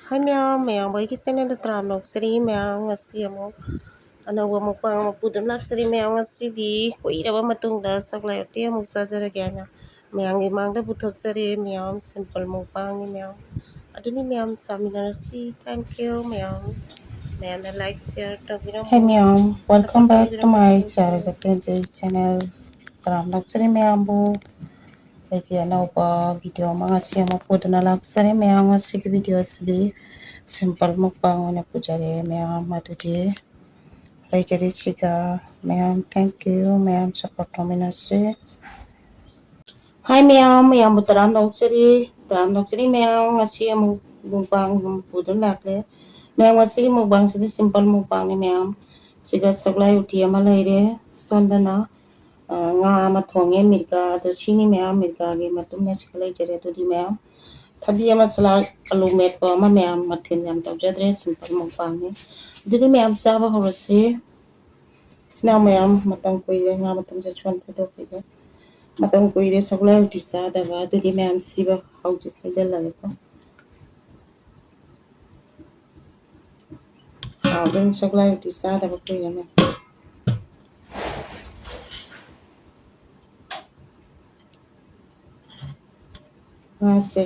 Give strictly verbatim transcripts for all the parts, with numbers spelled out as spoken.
ꯍꯥꯏ ꯃꯌꯥꯝ, ꯃꯌꯥꯝꯕ ꯑꯩꯒꯤ ꯆꯦꯅꯦꯜꯗ ꯇꯔꯥꯝꯅ ꯑꯣꯛꯆꯔꯤ꯫ ꯃꯌꯥꯝ, ꯉꯁꯤ ꯑꯃꯨꯛ ꯑꯅꯧꯕ ꯃꯨꯛꯕꯥꯡ ꯑꯃ ꯄꯨꯗꯨꯅ ꯂꯥꯛꯆꯔꯤ꯫ ꯃꯌꯥꯝ, ꯉꯁꯤꯗꯤ ꯀꯨꯏꯔꯕ ꯃꯇꯨꯡꯗ ꯁꯒꯣꯜꯍꯋꯥꯏ ꯎꯇꯤ ꯑꯃꯨꯛ ꯆꯥꯖꯔꯒꯦ ꯍꯥꯏꯅ ꯃꯌꯥꯝꯒꯤ ꯃꯥꯡꯗ ꯄꯨꯊꯣꯛꯆꯔꯤ꯫ ꯃꯌꯥꯝ, ꯁꯤꯝꯄꯜ ꯃꯨꯛꯕꯥꯡꯅꯤ ꯃꯌꯥꯝ꯫ ꯑꯗꯨꯅꯤ ꯃꯌꯥꯝ, ꯆꯥꯃꯤꯟꯅꯔꯁꯤ꯫ Thank you ꯃꯌꯥꯝ꯫ ꯃꯌꯥꯝꯅ like, share ꯇꯧꯕꯤꯔꯝꯃꯨ꯫ Hey ꯃꯌꯥꯝ, welcome back to my ꯆꯥꯔꯒ ꯄꯦꯟꯖꯩ ꯆꯦꯅꯦꯜ꯫ ꯇꯔꯥꯝꯅ ꯑꯣꯛꯆꯔꯤ ꯃꯌꯥꯝꯕꯨ꯫ ꯑꯩꯒꯤ ꯑꯅꯧꯕ ꯚꯤꯗꯤꯑꯣ ꯑꯃ ꯉꯁꯤ ꯑꯃꯨꯛ ꯄꯨꯗꯨꯅ ꯂꯥꯛꯆꯔꯦ ꯃꯌꯥꯝ꯫ ꯉꯁꯤꯒꯤ ꯚꯤꯗꯤꯑꯣ ꯑꯁꯤꯗꯤ ꯁꯤꯝꯄꯜ ꯃꯨꯛꯕꯥꯡ ꯑꯣꯏꯅ ꯄꯨꯖꯔꯦ ꯃꯌꯥꯝ꯫ ꯑꯗꯨꯗꯤ ꯂꯩꯖꯔꯤꯁꯤꯒ ꯃꯌꯥꯝ, thank you ꯃꯌꯥꯝ, support ꯇꯧꯃꯤꯟꯅꯁꯤ꯫ ꯍꯥꯏ ꯃꯌꯥꯝ, ꯃꯌꯥꯝꯕꯨ ꯇꯔꯥꯝꯅ ꯑꯣꯛꯆꯔꯤ, ꯇꯔꯥꯝꯅ ꯑꯣꯛꯆꯔꯤ ꯃꯌꯥꯝ꯫ ꯉꯁꯤ ꯑꯃꯨꯛ ꯃꯨꯛꯕꯥꯡ ꯑꯃ ꯄꯨꯗꯨꯅ ꯂꯥꯛꯂꯦ ꯃꯌꯥꯝ꯫ ꯉꯁꯤꯒꯤ ꯃꯨꯛꯕꯥꯡꯁꯤꯗꯤ ꯁꯤꯝꯄꯜ ꯃꯨꯛꯕꯥꯡꯅꯤ ꯃꯌꯥꯝ꯫ ꯁꯤꯒ ꯁꯒꯣꯜꯍꯋꯥꯏ ꯎꯇꯤ ꯑꯃ ꯂꯩꯔꯦ꯫ ꯁꯣꯝꯗꯅ, ꯑ, ꯉꯥ ꯑꯃ ꯊꯣꯡꯉꯦ, ꯃꯤꯔꯒꯥ꯫ ꯑꯗꯣ ꯁꯤꯅꯤ ꯃꯌꯥꯝ, ꯃꯤꯔꯒꯥꯒꯤ ꯃꯇꯨꯝ ꯑꯁꯤꯒ ꯂꯩꯖꯔꯦ꯫ ꯑꯗꯨꯗꯤ ꯃꯌꯥꯝ, ꯊꯕꯤ ꯑꯃ, ꯁꯂꯥꯗ, ꯑꯂꯨ ꯃꯦꯠꯄ ꯑꯃ ꯃꯌꯥꯝ꯫ ꯃꯊꯦꯜ ꯌꯥꯝ ꯇꯧꯖꯗ꯭ꯔꯦ, ꯁꯤꯝꯄꯜ ꯃꯨꯛꯕꯥꯡꯅꯤ꯫ ꯑꯗꯨꯗꯤ ꯃꯌꯥꯝ, ꯆꯥꯕ ꯍꯧꯔꯁꯤ꯫ ꯏꯆꯤꯟ ꯏꯅꯥꯎ ꯃꯌꯥꯝ, ꯃꯇꯝ ꯀꯨꯏꯔꯦ ꯉꯥ ꯃꯇꯨꯝꯁꯦ ꯁꯣꯝ ꯊꯥꯗꯣꯛꯈꯤꯒꯦ꯫ ꯃꯇꯝ ꯀꯨꯏꯔꯦ ꯁꯒꯣꯜꯍꯋꯥꯏ ꯎꯇꯤ ꯆꯥꯗꯕ꯫ ꯑꯗꯨꯗꯤ ꯃꯌꯥꯝ, ꯁꯤꯕ ꯍꯧꯖꯤꯛ ꯍꯩꯖꯤꯜꯂꯒꯦꯀꯣ꯫ ꯍꯥꯎꯗꯣꯏꯅꯤ ꯁꯒꯣꯜꯍꯋꯥꯏ ꯎꯇꯤ ꯆꯥꯗꯕ ꯀꯨꯏꯔꯦ ꯃꯌꯥꯝ꯫ ꯉꯥꯁꯦ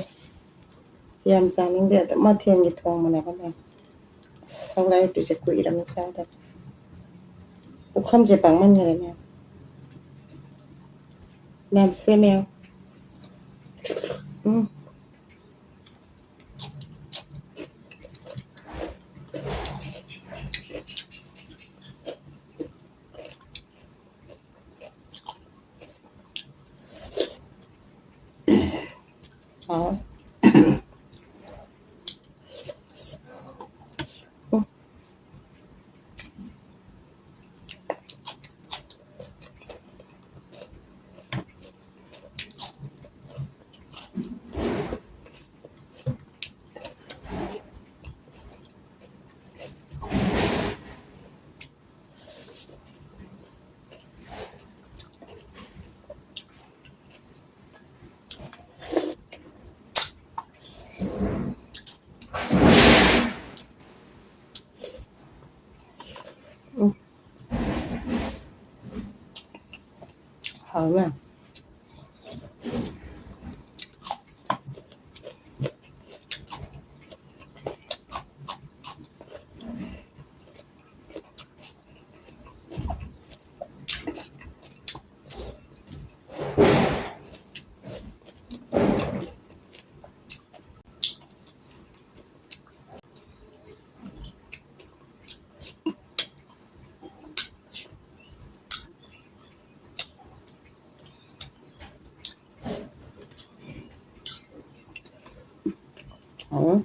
ꯌꯥꯝ ꯆꯥꯅꯤꯡꯗꯦ, ꯑꯗꯨꯝ ꯃꯊꯦꯜꯒꯤ ꯊꯣꯡꯕꯅꯦꯕ ꯃꯌꯥꯝ꯫ ꯑꯁ, ꯁꯒꯣꯜꯍꯋꯥꯏ ꯎꯇꯤꯁꯦ ꯀꯨꯏꯔꯕꯅꯤ ꯆꯥꯗꯕ꯫ ꯄꯨꯈꯝꯁꯦ ꯄꯥꯛꯃꯟꯈꯔꯦ ꯃꯌꯥꯝ꯫ ꯃꯌꯥꯝ ꯁꯦꯝꯃꯦ ꯌꯦꯡꯉꯨ꯫ ꯎꯝ꯫ ꯍꯥꯎ꯫ ꯍꯥꯎꯋꯦ꯫ ꯍꯥꯎꯋꯦ꯫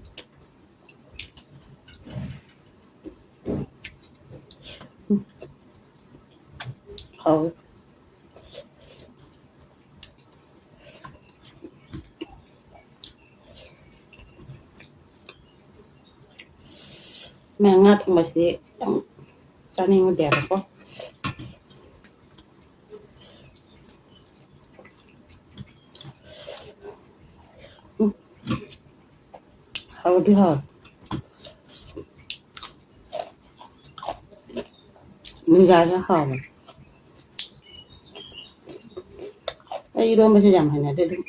ꯍꯥꯎꯋꯦ꯫ ꯃꯌꯥꯝ ꯉꯥ ꯊꯣꯡꯕꯁꯤꯗꯤ ꯌꯥꯝ ꯆꯥꯅꯤꯡꯉꯨꯗꯦꯕꯀꯣ꯫ ꯎꯝ꯫ ꯍꯥꯎꯗꯤ ꯍꯥꯎꯋꯦ꯫ ꯅꯨꯡꯖꯥꯁꯦ ꯍꯥꯎꯕꯅꯦ꯫ ꯑꯩ ꯏꯔꯣꯝꯕꯁꯦ ꯌꯥꯝ ꯍꯩꯅꯗꯦ ꯑꯗꯨꯝ꯫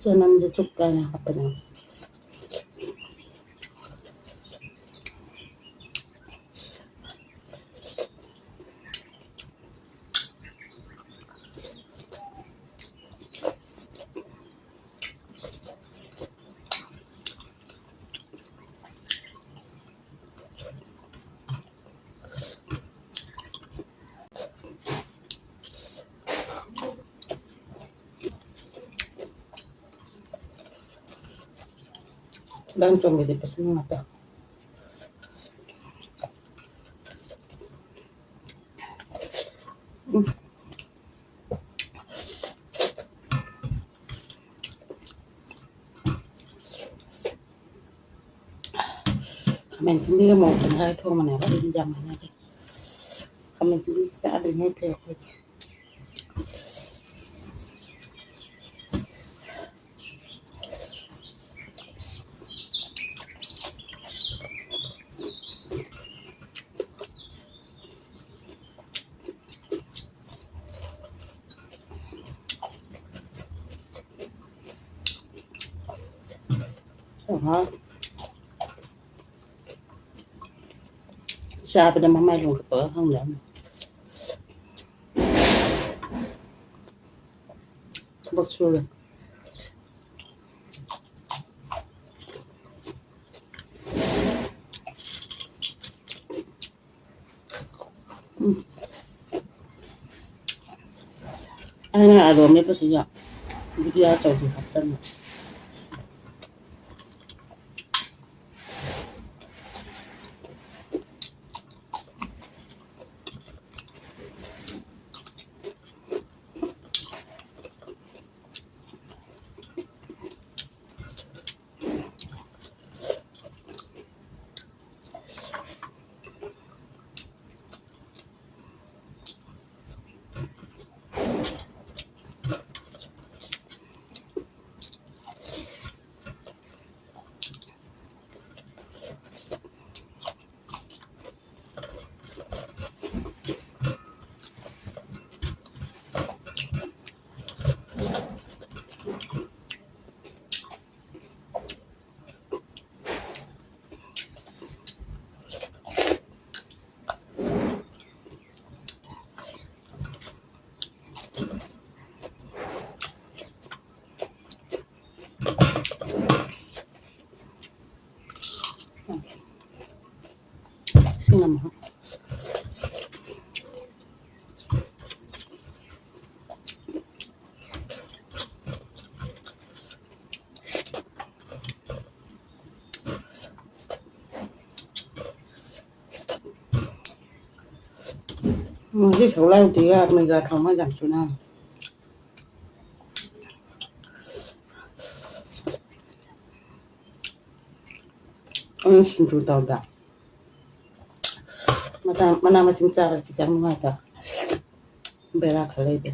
ꯆꯅꯝꯁꯦ ꯆꯨꯞ ꯀꯥꯏꯅ ꯍꯥꯞꯄꯅꯦ꯫ ꯂꯟ ꯆꯣꯡꯕꯗꯤ ꯄꯩꯁꯥ ꯅꯨꯡꯉꯥꯏꯇꯦ꯫ ꯎꯝ꯫ ꯈꯥꯃꯦꯟ ꯑꯁꯤꯟꯕꯤꯒ ꯃꯣꯔꯣꯛ ꯀꯟꯊꯛꯀ ꯊꯣꯡꯕꯅꯦꯕ, ꯑꯩꯗꯤ ꯌꯥꯝ ꯍꯩꯅꯗꯦ꯫ ꯀꯃꯦꯟꯁꯤꯗꯤ ꯆꯥꯗ꯭ꯔꯤꯉꯩ ꯐꯩ ꯑꯩꯈꯣꯏꯗꯤ꯫ ꯑꯍꯥ꯫ ꯆꯥꯕꯗ ꯃꯃꯥꯏ ꯂꯣꯡꯈꯠꯄꯒ ꯈꯪꯗꯦ꯫ ꯊꯕꯛ ꯁꯨꯔꯦ꯫ ꯎꯝ꯫ ꯑꯩꯅ ꯑꯂꯨ ꯑꯃꯦꯠꯄꯁꯤꯗ ꯕꯨꯖꯤꯌꯥ ꯑꯆꯧꯕ ꯍꯥꯞꯆꯟꯕ꯫ ꯏꯁꯤꯡ ꯑꯃ ꯍꯥꯞ-꯫ ꯉꯁꯤ ꯁꯒꯣꯜ ꯍꯋꯥꯏ ꯎꯇꯤꯒ ꯃꯩꯒ ꯊꯥꯎ ꯃꯩ ꯌꯥꯝ ꯆꯨꯅ꯫ ꯑꯩꯅ ꯁꯤꯡꯖꯨ ꯇꯧꯗ꯫ ꯃꯅꯥ ꯃꯁꯤꯡ ꯆꯥꯕꯁꯤ ꯈꯤꯇꯪ ꯅꯨꯡꯉꯥꯏꯇ꯫ ꯕꯦꯔꯥ ꯈꯔ ꯂꯩꯕ꯫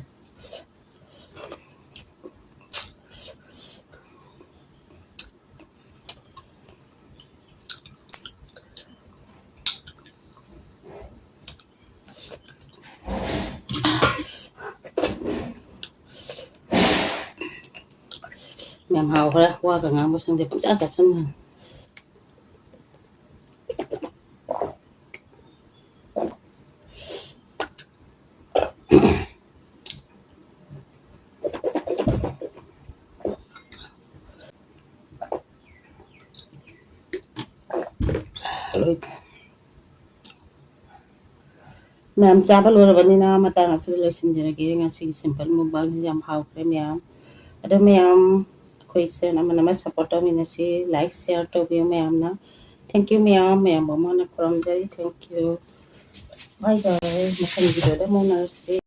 ꯌꯥꯝ ꯍꯥꯎꯈ꯭ꯔꯦ꯫ ꯋꯥꯒ ꯉꯥꯡꯕ ꯁꯪꯗꯦ, ꯄꯪꯆꯥ ꯆꯥꯁꯤꯟꯕꯅꯤ꯫ ꯃꯌꯥꯝ ꯆꯥꯕ ꯂꯣꯏꯔꯕꯅꯤꯅ ꯃꯇꯥꯡ ꯑꯁꯤꯗ ꯂꯣꯏꯁꯤꯟꯖꯔꯒꯦ꯫ ꯉꯁꯤꯒꯤ simple mukbang ꯁꯤ ꯌꯥꯝ ꯍꯥꯎꯈ꯭ꯔꯦ ꯃꯌꯥꯝ꯫ ꯑꯗꯣ ꯃꯌꯥꯝ ꯑꯩꯈꯣꯏ ꯆꯦꯅꯦꯜ ꯑꯃꯅ ꯑꯃ support ꯇꯧꯃꯤꯟꯅꯁꯤ, like share ꯇꯧꯕꯤꯌꯨ ꯃꯌꯥꯝꯅ꯫ Thank you ꯃꯌꯥꯝ, ꯃꯌꯥꯝꯕꯨ ꯑꯃꯨꯛ ꯍꯟꯅ ꯈꯨꯔꯨꯝꯖꯔꯤ꯫ Thank you꯫ Bye bye꯫ ꯃꯊꯪ video ꯗ ꯑꯃꯨꯛ ꯎꯅꯔꯁꯤ꯫